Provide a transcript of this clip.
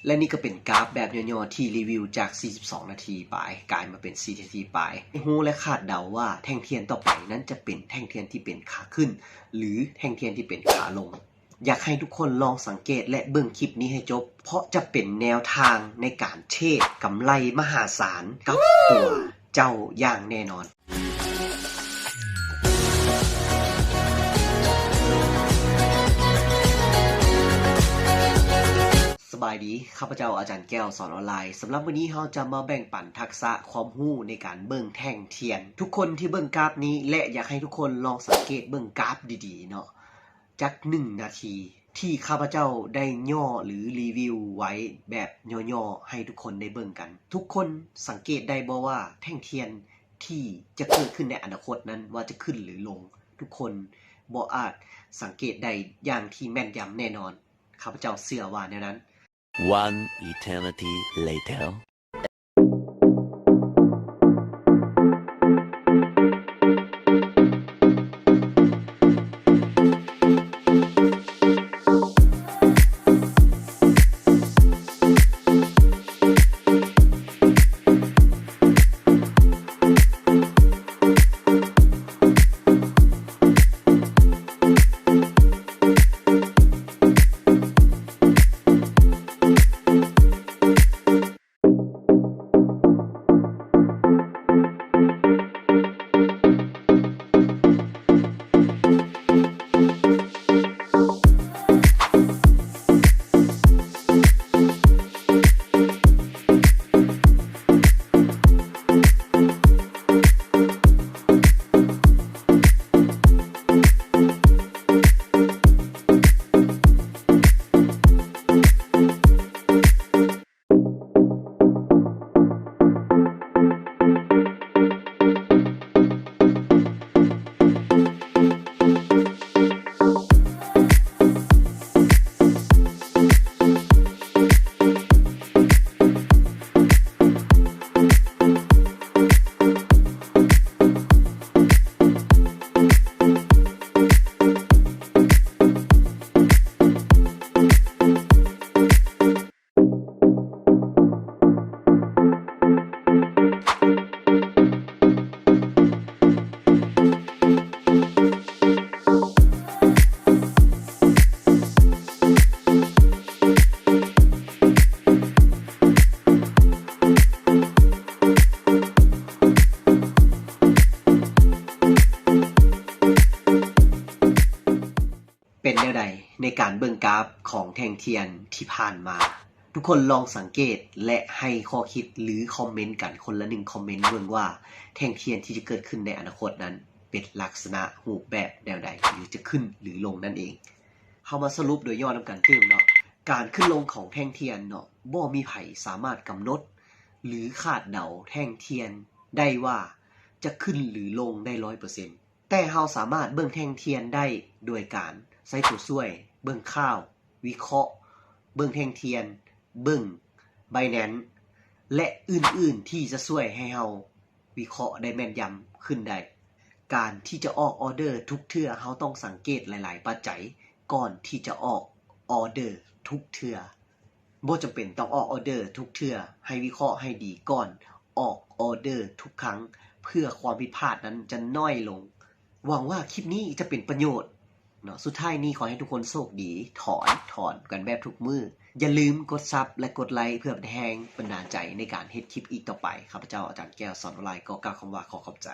ແລະນີ້ກໍເປັນກາຟແບບຫຍໍ້ໆທີ່ຣີວິວຈາກສີ່ສິບສອງນາທີປາຍ ກາຍມາເປັນສີ່ນາທີປາຍ. ຮູ້ ແລະ ຄາດເດົາວ່າແທ່ງທຽນຕໍ່ໄປນັ້ນຈະເປັນແທ່ງທຽນທີ່ເປັນຂາຂຶ້ນ ຫຼື ແທ່ງທຽນທີ່ເປັນຂາລົງ. ຢາກໃຫ້ທຸກຄົນລອງສັງເກດ ແລະ ເບິ່ງຄລິບນີ້ໃຫ້ຈົບ ເພາະຈະເປັນແນວທາງໃນການເທຣດກຳໄລມະຫາສານກັບຕົວເຈົ້າຢ່າງແນ່ນອນ. ສະບາຍດີ, ຂ້າພະເຈົ້າອາຈານແກ້ວສອນອອນລາຍ. ສຳລັບມື້ນີ້ເຮົາຈະມາແບ່ງປັນທັກສະຄວາມຮູ້ໃນການເບິ່ງແທ່ງທຽນ. ທຸກຄົນທີ່ເບິ່ງກາຟນີ້ ແລະ ຢາກໃຫ້ທຸກຄົນລອງສັງເກດເບິ່ງກາຟດີໆເນາະ. ຈັກໜຶ່ງນາທີ ທີ່ຂ້າພະເຈົ້າໄດ້ຫຍໍ້ ຫຼື ຣີວິວໄວ້ແບບຫຍໍ້ໆໃຫ້ທຸກຄົນໄດ້ເບິ່ງກັນ. ທຸກຄົນສັງເກດໄດ້ບໍ່ວ່າແທ່ງທຽນທີ່ຈະເກີດຂຶ້ນໃນອະນາຄົດນັ້ນ ວ່າຈະຂຶ້ນ ຫຼື ລົງ? ທຸກຄົນບໍ່ອາດສັງເກດໄດ້ຢ່າງທີ່ແມ່ນຢຳແນ່ນອນ. ຂ້າພະເຈົ້າເຊື່ອວ່າແນວນັ້ນ. One eternity later. ເປັນແນວໃດໃນການເບິ່ງກາຟຂອງແທ່ງທຽນທີ່ຜ່ານມາ? ທຸກຄົນລອງສັງເກດ ແລະ ໃຫ້ຂໍ້ຄິດ ຫຼື ຄອມເມັນກັນຄົນລະໜຶ່ງຄອມເມັນເບິ່ງວ່າ ແທ່ງທຽນທີ່ຈະເກີດຂຶ້ນໃນອະນາຄົດນັ້ນ ເປັນລັກສະນະຮູບແບບແນວໃດ ຫຼື ຈະຂຶ້ນ ຫຼື ລົງນັ້ນເອງ. ເຮົາມາສະຫຼຸບໂດຍຫຍໍ້ນຳກັນຕື່ມເນາະ. ການຂຶ້ນລົງຂອງແທ່ງທຽນເນາະ ບໍ່ມີໃຜສາມາດກຳນົດ ຫຼື ຄາດເດົາແທ່ງທຽນໄດ້ວ່າຈະຂຶ້ນ ຫຼື ລົງໄດ້ຮ້ອຍເປີເຊັນ. ແຕ່ເຮົາສາມາດເບິ່ງແທ່ງທຽນໄດ້ໂດຍການໃຊ້ຕົວຊ່ວຍເບິ່ງຂ່າວ, ວິເຄາະ, ເບິ່ງແທ່ງທຽນ, ເບິ່ງ Binance ແລະ ອື່ນໆ ທີ່ຈະຊ່ວຍໃຫ້ເຮົາວິເຄາະໄດ້ແມ່ນຢຳຂຶ້ນໄດ້. ການທີ່ຈະອອກອໍເດີທຸກເທື່ອ ເຮົາຕ້ອງສັງເກດຫຼາຍໆປັດໄຈກ່ອນທີ່ຈະອອກອໍເດີທຸກເທື່ອ. ບໍ່ຈຳເປັນຕ້ອງອອກອໍເດີທຸກເທື່ອ, ໃຫ້ວິເຄາະໃຫ້ດີກ່ອນອອກອໍເດີທຸກຄັ້ງ ເພື່ອຄວາມຜິດພາດນັ້ນຈະນ້ອຍລົງ. ຫວັງວ່າຄລິບນີ້ຈະເປັນປະໂຫຍດເນາະ. ສຸດທ້າຍນີ້ຂໍໃຫ້ທຸກຄົນໂຊກດີ, ຖອນ, ຖອນກັນແບບທຸກມື້. ຢ່າລືມກົດຊັບ ແລະ ກົດໄລ ເພື່ອເປັນແຮງບັນດານໃຈໃນການເຮັດຄລິບອີກຕໍ່ໄປ. ຂ້າພະເຈົ້າອາຈານແກ້ວ ສອນອອນລາຍ ກໍກ່າວຄຳວ່າຂໍຂອບໃຈ.